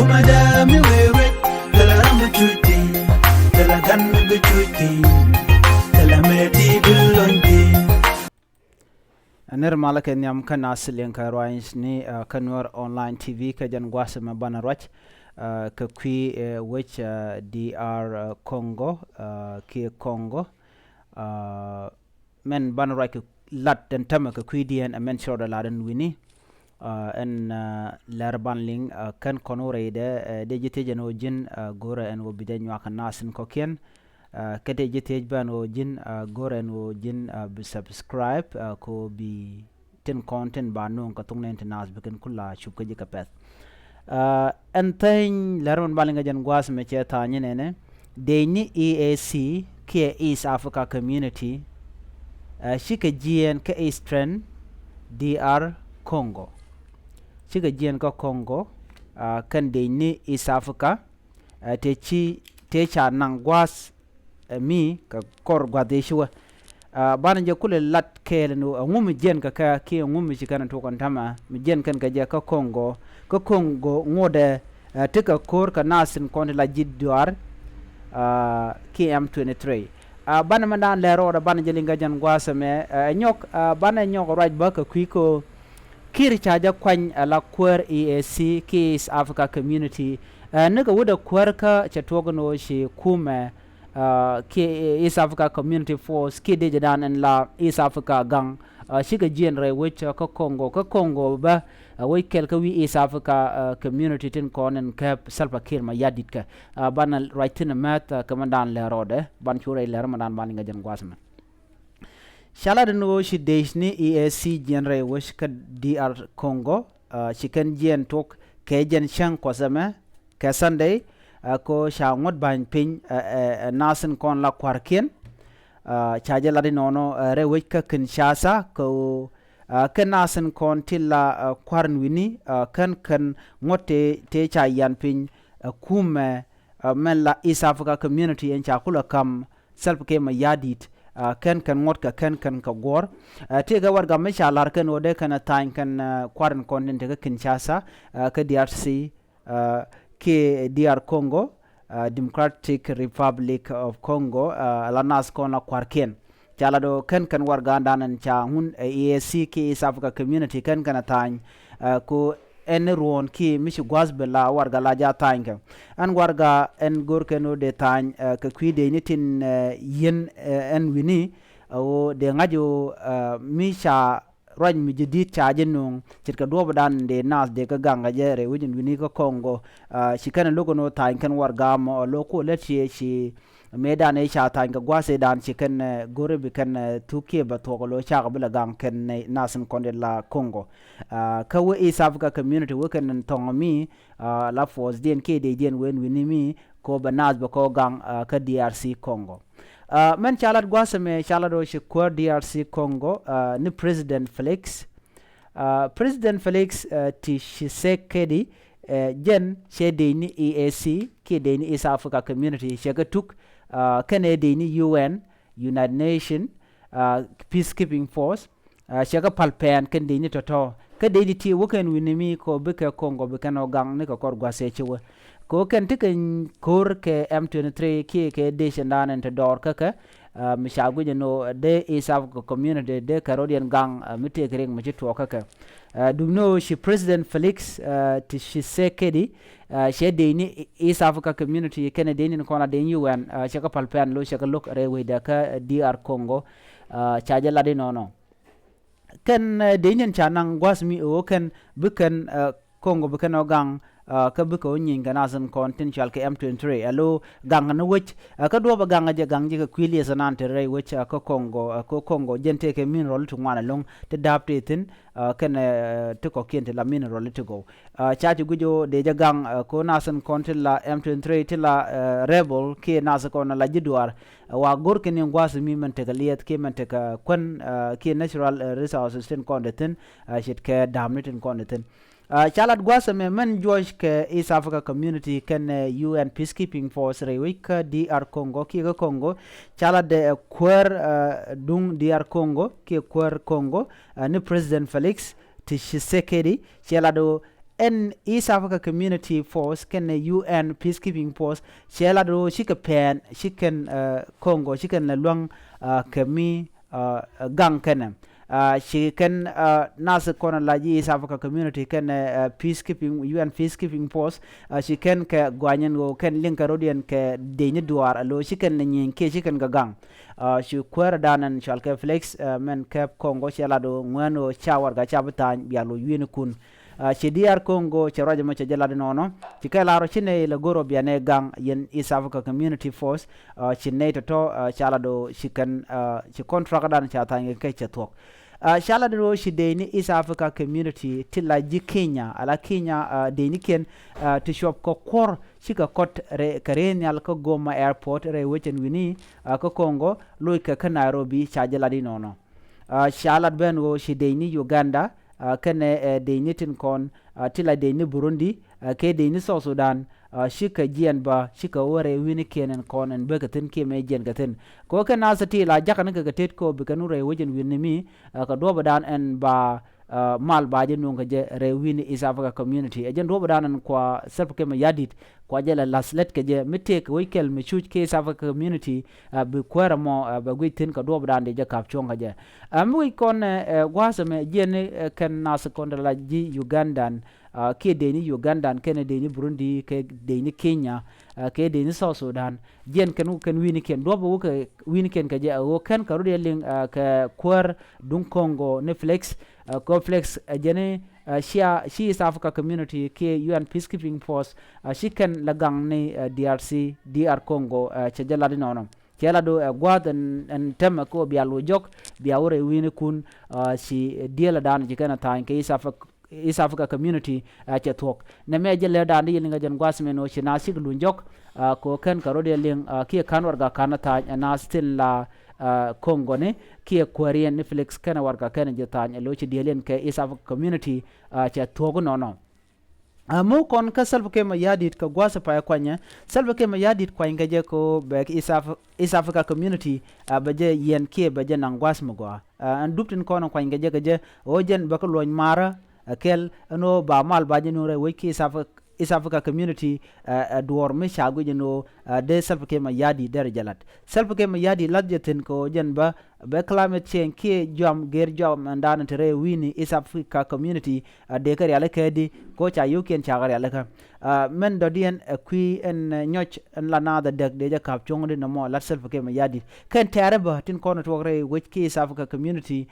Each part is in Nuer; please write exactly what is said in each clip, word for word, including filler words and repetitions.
Madam, mi wee wet, thilɛ ram mi cuc thi̱n, thilɛ gan mi bi cuc thi̱n, thilɛ mɛ ti bi lony thi̱n. Ɛ nir malä kɛ nhiam kä naath liŋ kɛ ruac ni, ɛ, kä Nuer Online T V kɛ jɛn gua̱a̱th mɛ banɛ ruac, ɛ, kɛ kui̱, ɛ, wec, ɛ, D R, ɛ, Congo, ɛ, kiɛ Congo, ɛ, mɛn banɛ ruac kɛ lat den tämɛ kɛ kui̱diɛn ɛ mɛn ci rɔɔdɛ lat ɛn wi̱ni. Ɛ, ɛn, ɛ, lɛr ban liŋ, ɛ, kɛn kɔn wä rɛydɛ, ɛ, dee ji̱ thiec ɛn ɣöö ji̱n, ɛ, go̱rɛ ɛn ɣöö bi dee nyuak kɛ naath in kɔ̱kiɛn. Ɛ, kɛ dee ji̱ thiec bä ɛn ɣöö ji̱n, ɛ, go̱rɛ ɛn ɣöö ji̱n, ɛ, bi subscribe, ɛ, kɛ ɣöö bi tin kɔn tin ba no̱o̱ŋ kɛ thok nɛn ti naath bi kɛn kula cup kä ji̱ kɛ pɛ̈th. Ɛ, ɛn thäny lɛr mɛn ban liŋ kɛ jɛn gua̱a̱th mɛ cɛ tha̱a̱ny nɛnɛ. Dee ni E A C kiɛ East Africa Community, ɛ, cikɛ jiɛɛn kä Eastern D R Congo. Cikɛ jiɛɛn kä Congo, ɛ, kɛn dee ni East Africa, ɛ, tëë ci, tëë ca naŋ gua̱a̱th, ɛ, mi kɛ kɔr gua̱a̱th dee ci wä. Ɛ, banɛ jɛ kulɛ lat kɛɛl ni ɣöö ɛŋu mi jiɛɛn kɛ kɛ kiɛ ɛŋu mi ci kɛn ɛ tuɔk ɛn tämɛ mi jiɛɛn kɛn kɛ jɛ kä Congo. Kä Congo ŋuɔ̱tdɛ, ɛ, tekɛ ko̱r kɛ naath in kɔn ti la ji̱ duaar, ɛ, kiɛ M twenty-three. Ɛ, banɛ mɛn daan lɛr rɔɔdɛ banɛ jɛ liŋ kɛ jɛn gua̱a̱th ɛmɛ, ɛ, nyɔk, ɛ, banɛ nyɔk ruac bä kɛ kui̱ kɛ ɣöö Kiir ca jɛ kuany ɛ la kuäär E A C kiɛ East Africa Community. Ɛ, nikɛ wut ɛ kuäär kä cɛ tuɔk ni ɣöö ci kumɛ, ɛ, kiɛ East Africa Community Force kiɛ dee jɛ daan ɛn la East Africa gaŋ, ɛ, cikɛ jiɛɛn rɛy wec, ɛ, kä Congo. Kä Congo bä, ɛ, wec kɛl kä wi̱i̱ East Africa, ɛ, Community tin kɔn ɛn kääp Salva Kiir Mayardit kɛ. Ɛ, banɛ ruac thi̱n ɛ mɛth, ɛ, kɛ mɛn daan lɛr rɔɔdɛ, ban cu rɛy lɛr mɛn daan ban liŋ kɛ jɛn gua̱a̱th mɛ. Ca lat ɛn ɣöö ci dec ni E A C jiɛn rɛy wec kä D R Congo, ɛ, ci kɛn jiɛn tuɔk kɛ jɛn cäŋ kuɔth ɛmɛ kɛ Sunday, ɛ, kɛ ɣöö ca ŋuɔ̱t ba̱ny piny, ɛ, ɛ, ɛ, naath in kɔn la kua̱rkiɛn. Ɛ, ca jɛ lat inɔnɔ, ɛ, rɛy wec kä Kinshasa kɛ ɣöö, ɛ, kɛn naath in kɔn ti la, ɛ, kua̱r in wi̱ni, ɛ, kɛn kɛn ŋuɔ̱t tëë, tëë ca yian piny, ɛ, kumɛ, ɛ, mɛn la East Africa Community ɛn ca kulɛ ka̱m Salva Kiir Mayardit, ɛ, kɛn kɛn ŋuɔ̱t kɛ kɛn kɛn kɛ guɔ̱ɔ̱r. Ɛ, tëëkɛ warɛgak mi ca la̱r kɛn ɣöö dee kɛn ɛ tha̱a̱ny kɛn, ɛ, kua̱r in kɔn tin te kä Kinshasa, ɛ, kä D R C, ɛ, kiɛ D R Congo, ɛ, Democratic Republic of Congo, ɛ, la naath kɔn la kua̱rkiɛn. Ca lat ɣöö kɛn kɛn warɛgakdan ɛn ca ŋun, ɛ, E A C kiɛ East Africa Community kɛn kɛn ɛ tha̱a̱ny, ɛ, kɛ ɣöö ɛn ni ruɔ̱ɔ̱n kiɛ mi ci gua̱a̱th ben la warɛgak la jɛ a tha̱a̱ny kɛ. Ɛn warɛgak ɛn go̱r kɛn ɣöö dee tha̱a̱ny, ɛ, kɛ kui̱ dec ni tin, ɛ, yiɛn, ɛ, ɛn wi̱ni, ɛ, ɣöö dee ŋa̱c ɣöö, ɛ, mi ca ruac mi jɛ di̱t ca jɛ nööŋ ce̱tkɛ duɔ̱ɔ̱pdan dee naath dee kä gaŋ kɛ jɛ rɛy wec in wi̱ni kä Congo. Ɛ, ci kɛn ɛ lo̱k ɛn ɣöö tha̱a̱ny kɛn warɛgak mɔ ɛ lo̱k kuɔ lät ciɛ ci mëëdan ëë ca tha̱a̱ny kɛ gua̱a̱th ëëdan ci kɛn, ɛ, go̱rɛ bi kɛn, ɛ, thuk kiɛ bɛ thuɔ̱k ɛ lo̱ cakɛ bi lɛ gaŋ kɛn, ɛ, naath in kɔn dee la Congo. Ɛ, kä wee East Africa Community wee kɛn thɔŋ mi, ɛ, la force diɛn kiɛ dec diɛn wee in wi̱ni mi kɛ ɣöö bɛ naath bɛ kɛ ɣöö gaŋ, ɛ, kä D R C Congo. Ɛ, mɛn ca lat gua̱a̱th ɛmɛ ca lat ɣöö ci kuäär D R C Congo, ɛ, ni President Felix. Ɛ, President Felix, ɛ, Tshisekedi, ɛ, jɛn cɛ dec ni E A C kiɛ dec ni East Africa Community cɛ kɛ tuk, ɛ, kɛnɛ dec ni U N, United Nation, ɛ, Peacekeeping Force, ɛ, cɛ kɛ pal pɛn kɛn dec ni tɔ̱tɔ̱. Kä dec ni ti wä kɛn wi̱ni mi kɛ ɣöö bikɛ Congo bi kɛn ɔ gaŋ ni kɛ kɔr gua̱th cɛ ci wä. Kɛ ɣöö kɛn ti kɛ ko̱r kɛ M twenty-three kiɛ kɛ dec ɛn da̱a̱n ɛn te dɔɔr kä kɛ, ɛ, mi ca guic ɛn ɣöö dee East Africa Community dee kɛ rɔ̱diɛn gaŋ, ɛ, mi tëëk riŋ mi ci tuɔɔk kä kɛ. Ɛ, duundɛ ɣöö ci President Felix, ɛ, Tshisekedi, ɛ, cɛ dec ni East Africa Community kɛnɛ dec ni kɔn a dec ni U N, ɛ, cɛ kɛ pal pɛn lo̱ cɛ kɛ lo̱k rɛy wecdɛ kä D R Congo, ɛ, ca jɛ lat inɔnɔ. Kɛn, ɛ, dec niɛn ca naŋ gua̱a̱th mi ɣöö kɛn bi kɛn, ɛ, Congo bi kɛn ɔ gaŋ, ɛ, kä bikɛ ɔ nyieeny kɛ naath in kɔn tin cɔal kɛ M twenty-three. Alo gaŋ ni wec, ɛ, kä duɔ̱ɔ̱p ɛ gaŋ jɛ gaŋ jɛ kɛ kui̱ liɛth ɛnan te rɛy wec, ɛ, kä Congo, ɛ, kä Congo jɛn tëëkɛ mineral ti ŋuan ɛlɔ̱ŋ ti da̱a̱p tëë thi̱n, ɛ, kɛnɛ, ɛ, ti kɔ̱kiɛn ti la mineral ti gɔw. Ɛ, ca ci guic ɣöö dee jɛ gaŋ, ɛ, kɛ naath in kɔn ti la M twenty-three ti la, ɛ, rebel kiɛ naath in kɔn la ji̱ duaar. Ɛ, wa go̱r kɛn in gua̱a̱th mi mɛn tekɛ liɛth kiɛ mɛn tekɛ kuän, ɛ, kiɛ natural, ɛ, resources tin kɔn te thi̱n, ɛ, ce̱tkɛ da̱a̱pni tin kɔn te thi̱n. Ɛ, ca lat gua̱a̱th ɛmɛ mɛn juɔc kɛ East Africa Community kɛnɛ, ɛ, U N Peacekeeping Force rɛy wec kä D R Congo kiɛ kä Congo. Ca lat dee, ɛ, kuäär, ɛ, duŋ D R Congo kiɛ kuäär Congo, ɛ, ni President Felix Tshisekedi cɛ lat ɣöö ɛn East Africa Community Force kɛnɛ U N Peacekeeping Force cɛ lat ɣöö cikɛ pɛn ci kɛn Congo ci kɛn lɛ luäŋ kɛ mi gaŋ kɛnɛ. Ci kɛn nath kɔn la ji̱ East Africa Community kɛnɛ Peacekeeping, U N Peacekeeping Force ci kɛn kɛ gɔany ɛn ɣöö kɛn liŋ kɛ rɔ̱diɛn kɛ dec ni duaar alo ci kɛn lɛ nyieny kiɛ ci kɛn kɛ gaŋ. Ci kuäärä dan ɛn cɔal kɛ Felix mɛn kɛp Congo cɛ lat ɣöö ŋuɛ̈n ɣöö ca warɛga ca bi tha̱a̱ny bia loc wi̱i̱nikun. Ci D R Congo cɛ ruac ɛmɔ cɛ jɛ lat inɔnɔ ci kɛ lar ɔ ci nɛy lɛ go̱r ɔ bia nɛy gaŋ yɛn East Africa Community Force. Ci nɛy tɔ̱tɔ̱ ca lat ɔ ci kɛn ci contract dan ca tha̱a̱ny kɛ kɛ cɛ thuɔ̱k. Ca lat ɔ ci dec ni East Africa Community ti la ji̱ Kenya ala Kenya dec ni kiɛn ti cuɔp kɛ kuɔr ci kɛ kɔt kɛ rɛy nhial kä Goma Airport rɛy wecɛn wi̱ni kä Congo loc kɛ kä Nairobi ca jɛ lat inɔnɔ. Ca lat ben ɣöö ci dec ni Uganda kɛnɛ dec ni tin kɔn ti la dec ni Burundi kɛ dec ni South Sudan. Cikɛ jiɛn bä cikɛ wä rɛy wi̱ni kiɛn ɛn kɔn ɛn bekɛ thi̱n kiɛ mëë jiɛn kɛ thi̱n kɛ wä kɛn nath ti la jakä ni kɛ kɛ tet kɛ wä bikɛ nu rɛy wecɛn wi̱ni mi kɛ duɔ̱ɔ̱pädan ɛn ba mal ba jɛ nuŋ kɛ jɛ rɛy wi̱ni East Africa Community ɛ jɛn duɔ̱ɔ̱pädan ɛn kua Salva Kiir Mayardit kua jɛ la lath lät kɛ jɛ mi tëëk wec kɛl mi cuc kɛ East Africa Community. Bi kuäärä mɔ bɛ guic thi̱n kɛ duɔ̱ɔ̱pdan dee jɛ ka̱p cuɔ̱ŋ kɛ jɛ. Mi wec kɔn gua̱a̱th ɛmɛ jiɛn ni kɛn nath kɔn dee la ji̱ Ugandan kiɛ dec ni Ugandan kɛnɛ dec ni Burundi kɛ dec ni Kenya kɛ dec ni South Sudan. Jiɛn kɛn wä kɛn wi̱i̱nikiɛn duɔ̱ɔ̱pä wä kɛ wi̱i̱nikiɛn kɛ jɛ ɛ ɣöö kɛn kɛ rut yɛ liŋ kɛ kuäär duŋ Congo ni Felix. Kɛ Felix ɛ jɛn ni cia ci East Africa Community kiɛ U N Peacekeeping Force ci kɛn lɛ gaŋ ni D R C, D R Congo cɛ jɛ lat inɔnɔ. Cɛ lat do ɛ gua̱a̱th ɛn tämɛ kɛ ɣöö bia loc jɔk bia wä rɛy wi̱i̱nikun. Ci diëëlädan ci kɛn ɛ tha̱a̱ny kɛ East Africa, East Africa Community cɛ thuɔ̱k. Nɛmɛ jɛ lɛr da̱a̱n di yɛ liŋ ɛ jɛn gua̱a̱th mɛn ɣöö ci naath cikɛ luny jɔk kɛ ɣöö kɛn kɛ rot yɛ liŋ kiɛ ka̱n warɛga ka̱n ɛ tha̱a̱ny ɛ naath tin la Congo ni kiɛ kuääriɛn ni Felix kɛnɛ warɛga kɛnɛ jɛ tha̱a̱ny ɛ lo̱c ci diëëliɛn kɛ East Africa Community cɛ thuɔ̱k inɔnɔ. Ɛ mi kɔn kä Salva Kiir Mayardit kɛ gua̱a̱th pay kuanyɛ Salva Kiir Mayardit kuany kɛ jɛ kɛ ɣöö bɛ East Africa Community bɛ jɛ yiɛn kiɛ bɛ jɛ naŋ gua̱a̱th mi gɔaa. Ɛn dup tin kɔn kuany kɛ jɛ kɛ jɛ ɣöö jɛn bɛ kä luɔ̱ny marä ɛ kɛl ɛn ɣöö ba mal ba jɛ nuŋ rɛy wec kiɛ East Africa Community ɛ duɔ̱ɔ̱r mi ca guic ɛn ɣöö dee Salva Kiir Mayardit derɛ jɛ la̱t. Salva Kiir Mayardit la̱t jɛ thi̱n kɛ ɣöö jɛn bä bɛ climate change kiɛ juam gɛr juam ɛn da̱a̱n te rɛy wi̱i̱ni East Africa Community. Dee kä rialikä di ko ca yio̱wkiɛn cakɛ rialikä. Mɛn dɔ̱diɛn ɛ kui̱ ɛn nyɔc ɛn la naath ɛ däk dee jɛ ka̱p cuɔ̱ŋ di nɔmɔ lat Salva Kiir Mayardit kɛn tɛ̈rɛ bä tin kɔn tuɔɔk rɛy wec kiɛ East Africa Community.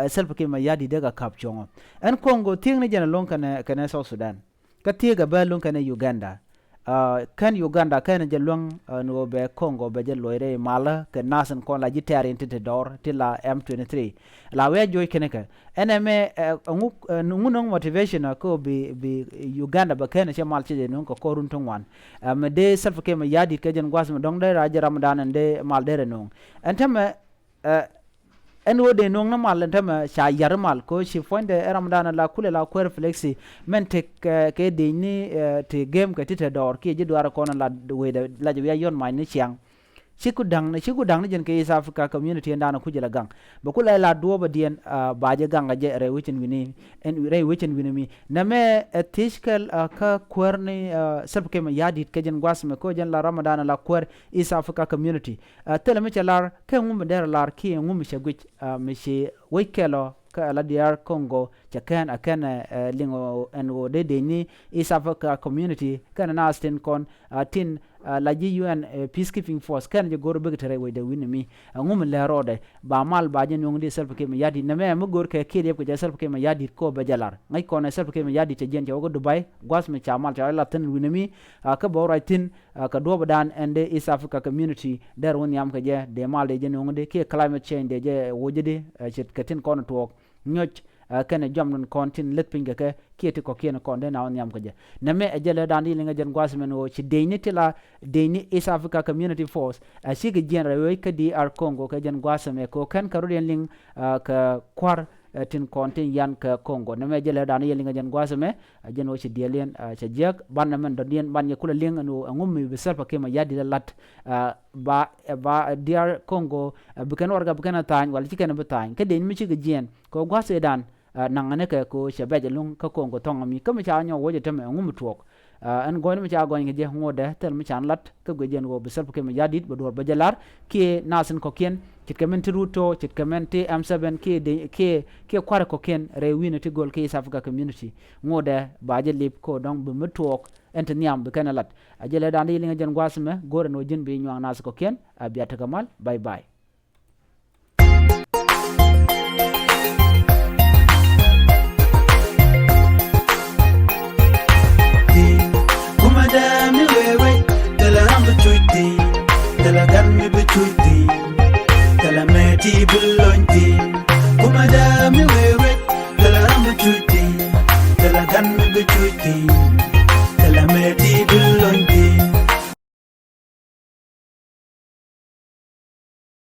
Salva Kiir Mayardit dee kɛ ka̱p cuɔ̱ŋ ɛn Congo thiekni jɛn ɛlɔ̱ŋ kɛnɛ South Sudan. Kä thieekä bä luŋ kɛnɛ Uganda. Kɛn Uganda kɛn jɛ luäŋ ni ɣöö bɛ Congo bɛ jɛ luɔc rɛy malä kɛ nath in kɔn la ji̱ tɛ̈r in ti te dɔɔr ti la M twenty three. La wi̱i̱ a joc kɛn kɛ ɛn ɛmɛ ŋu nöŋ motivation kä bi bi Uganda bɛ kɛn cɛ mal cɛ jɛ nöŋ kɛ kɔr run ti ŋuan. Mɛ dee Salva Kiir Mayardit kɛ jɛn gua̱th mi dɔ̱ŋ dee ra jɛ ram dan ɛn dee mal dee rɛ nöŋ ɛn tämɛ. Ɛn ɣöö dee nuɔ̱ŋ ni mal ɛn tämɛ ca yar mal kɛ ɣöö ci puɔ̱nydɛ ɛ ramdan la kulɛ la kuäär Felix. Mɛn tëk kɛ dec ni ti gem kɛ ti te dɔɔr kiɛ ji̱ duaar kɔn la wecdɛ la jɛ wi̱i̱ a yɔ̱n mac ni ciaŋ. Ci ku da̱ŋ ni ci ku da̱ŋ ni jɛn kɛ East Africa Community ɛn da̱a̱n kuc jɛ la gaŋ bɛ kulɛ la duɔ̱ɔ̱pä diɛn. Ba jɛ gaŋ kɛ jɛ rɛy wecin wi̱ni ɛn rɛy wecin wi̱ni mi nɛmɛ ɛ thiec kɛl kä kuäär ni Salva Kiir Mayardit kɛ jɛn gua̱th mɛ kɛ ɣöö jɛn la ramdan la kuäär East Africa Community. Thilɛ mi cɛ lar kɛ ŋu mi derɛ lar kiɛ ŋu mi cɛ guic mi ci wec kɛl ɔ kä ala D R Congo cɛ kɛn a kɛn liŋ ɛn ɣöö dee dec ni East Africa Community kɛn a naath tin kɔn tin la ji̱ U N Peacekeeping Force kɛn jɛ go̱r bikɛ te rɛy wecdɛ wi̱ni mi. Ŋu mi lɛr rɔɔdɛ ba mal ba jɛ nuɔ̱ŋ di Salva Kiir Mayardit nɛmɛ mi go̱r kɛ kiɛ riɛp kɛ jɛ Salva Kiir Mayardit kɛ ɣöö bɛ jɛ lar ŋäc kɔn ɛ Salva Kiir Mayardit cɛ jiɛn cɛ wä kä Dubai gua̱th mi ca mal ca wä la thi̱n wi̱ni mi. Kä bä wä ruac thi̱n Kä duɔ̱ɔ̱p dan ɛn dee East Africa Community dee run nhiam kɛ jɛ dee mal dee jɛ nuɔ̱ŋ di kiɛ climate change dee jɛ woc jɛ di. Ce̱tkɛ tin kɔn tuɔɔk nyɔc kɛnɛ juam dun kɔn tin leth piny kɛ kɛ kiɛ ti kɔ̱kiɛn kɔn dee na wä nhiam kɛ jɛ. Nɛmɛ ɛ jɛ lɛ dan di liŋ ɛ jɛn gua̱a̱th mɛn ɣöö ci dec ni ti la dec ni East Africa Community Force a cikɛ jiɛn rɛy wec kä D R Congo kɛ jɛn gua̱a̱th mɛ kɛ ɣöö kɛn kɛ rut yɛn liŋ kɛ kua̱r tin kɔn tin yan kɛ Congo. Nɛmɛ jɛ lɛ dan yɛ liŋ a jɛn gua̱a̱th ɛmɛ a jɛn wä ci diɛliɛn cɛ jiäk ban nɛmɛ dɔ̱diɛn ban yɛ kulɛ liŋ ɛn ɣöö ɛŋu mi bi Salva Kiir Mayardit lat. Ba ba D R Congo bi kɛn warɛga bi kɛn a tha̱a̱ny wala ci kɛn bi tha̱a̱ny kä dec mi cikɛ jiɛɛn kɛ gua̱a̱th ëëdan. Ɛ, naŋ ni kɛ ko cɛ bɛc ɛlɔ̱ŋ kä ko̱o̱ŋ kɛ thɔŋ ami kä mi ca nyɔk wec ɛ tämɛ ɛŋu mi tuɔɔk. Ɛ, ɛn gɔ̱ny mi ca gɔ̱ny kɛ jɛ ŋotdɛ thil mi can lat kä guic jɛn ɣöö bi Salva Kiir Mayardit bɛ duɔ̱ɔ̱r bä jɛ lar kiɛ nath in kɔ̱kiɛn ce̱tkɛ min ti Ruto, ce̱tkɛ min ti M seven kiɛ de, kiɛ, kiɛ kua̱r kɔ̱kiɛn rɛy wi̱n ti göl kiɛ East Africa Community. Ŋotdɛ ba jɛ lip ko dɔ̱ŋ bi mi tuɔɔk ɛn ti nhiam bi kɛn ɛ lat. A jɛ lɛ da̱a̱n di liŋ ɛ jɛn gua̱a̱th mɛ go̱r ɛn ɣöö ji̱n bi nyuaŋ nath kɔ̱kiɛn. A bia tekɛ mal. Bye bye.